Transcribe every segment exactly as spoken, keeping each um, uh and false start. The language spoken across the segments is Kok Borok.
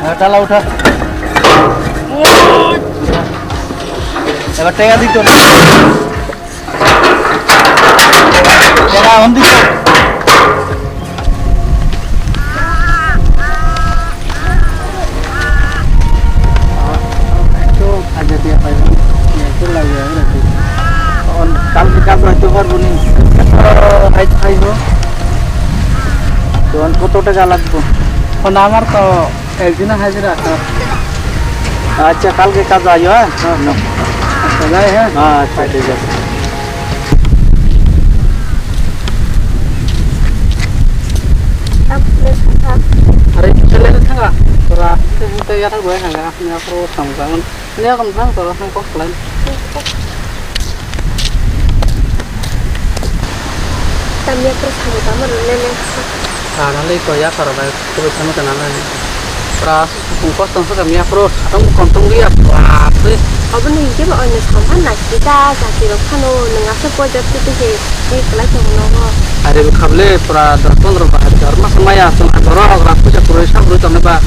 Tala utha. Ebar tenga dito na. Tenga hon dito. Ekdom aja dia pai. Ekdom lagi ya, berarti. On, kal kita berarti har buni. Hai, hai, bro. Tuan, কত টাকা লাগবো? ফোন আমার তো একদিনে হাজিরা, স্যার। আচ্ছা, কালকে কাজ আইও, হ্যাঁ? হ্যাঁ, স্যার। আচ্ছা, যাই, হ্যাঁ? হ্যাঁ, আচ্ছা, ঠিক আছে। আরে, ছেলে থাকা, তোরা, তো ইয়ার বয়স হয়ে গেল, আপনি আপনার সামনে। Ini aku nang toro hang kok lain. Tamia terus hang tamo rene ne. Sana le ko ya para bai ko tamo kana na. Pra kung kos tong sa kamia pro atong kong tong ya. Wah, pre. Abo ni ke ba ones kong han na kita sa ki ro khano nang asa ko jat tu ke. Ni kelai tong no. Are khable pra dos pondro ba hajar mas maya tong toro rak puja kuro sa kuro tong ba.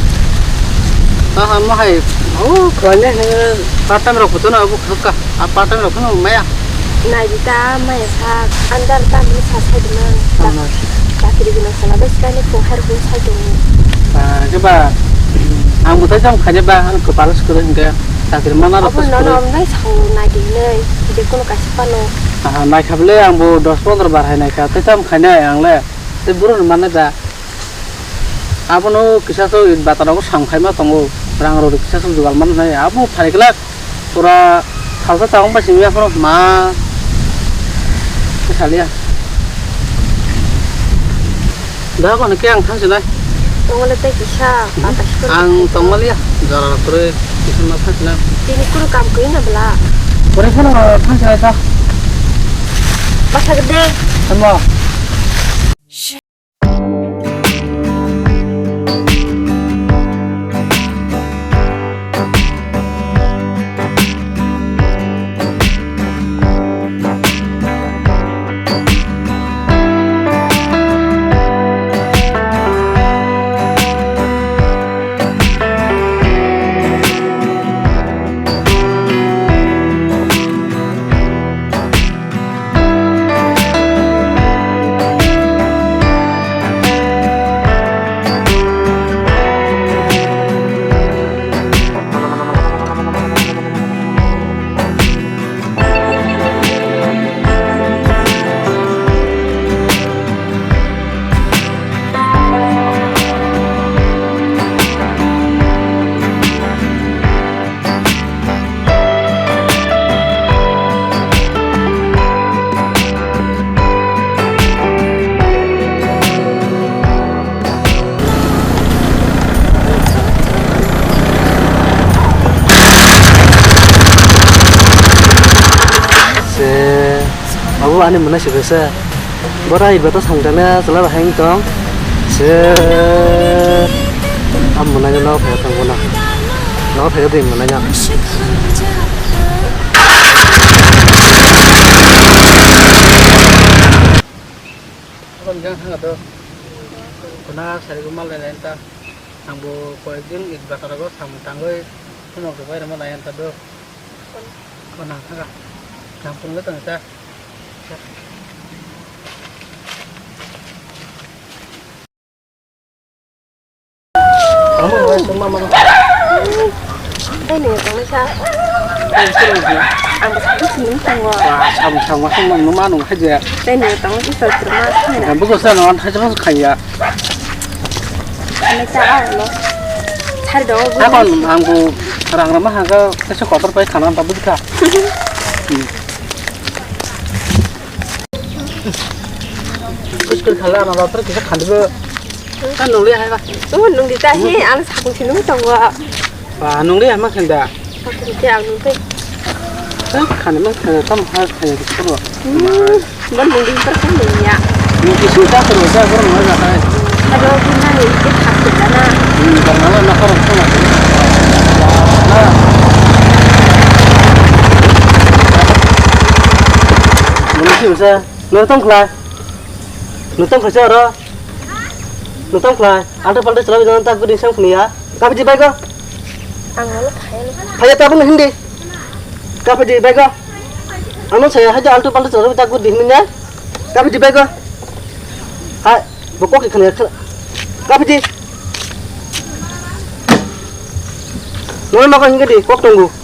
Aha, mo hai, oh, kanya he part time rok puto na, abo khaka, a part time rok no maya. Nai di ta maya sa, andar ta ni sa sa di man. Ano. Chakri guna sala dos kani ko har hu sa di. Ah, coba, ang butai jam khanya ba, ang kepala sekolah hingga chakri mana rok. Abo no no nai sa nai di nai, je kono kasi pano. Ah, nai khable ang bo dos pondro bar hai nai ka, tai jam khanya ang le, te buru mana da. Abono kisa so bataro sam khaima tongo, rang rok kisa so jugal man nai, abo phai glak pura salsa chawang bai simi aphano ma salia. Da kono ke ang thang sinai. Tongole te kisa, bata kisa. Ang tongmalia, jara pura kisa ma thang sinai. Tini kuru kam koi na bela. Pura kono thang sinai ta. Basa gede. Tamo. Se, abo ani mwnai se bese. Bora iba to sangtane chwla bahai wng tong. Se, am mwnai no phai tong bono. No phai de mwnai no. Kon jang thang do. Kona sari ko mal le ta. Ang bo koyek din it bakar go samung tangoi. Kono ko bai rama layan ta do. Kona thang. Kampung le tang ta. Tei ni tong sa. Ang sa tu sini tong wa. Wah, sam sam wa sam nung ma nung haja. Tei ni tong sa sa ma sa na. Ang bugo sa no haja ma khaya. Ani sa a lo. Thar do. Akon ang bu rang rama haga sa kotor pai khana ta bujkha. Kuskul khala na doctor kisa khandbo. Ka nungli hai ba. Oh, nungdi ta he, ang sakung sinu tong wa. Ba nungli ama khanda. Sakung ke ang nungte. Ka khani ma khani tam ha khani kisa ro. Hmm, ban nungdi ta kan ya. Nungdi su ta ro ja ro ma ja hai. Ado kina ni ke thak ta na. Hmm, ba na na khoro khoro. Nungdi su sa. Nung tong khlai. Nung tong khlai se oro. Nung tong khlai. Alta palta chwla bidang tak gudi sang khniya. Kaphidi bego. Ang olo phai. Phaiya tabuk hindi. Kaphidi bego. Ano saya haja altu paltu chalo tak gudi hindi na. Kaphidi bego. Hai, bokok ikhani. Kaphidi. Nono mako hindi kok tunggu.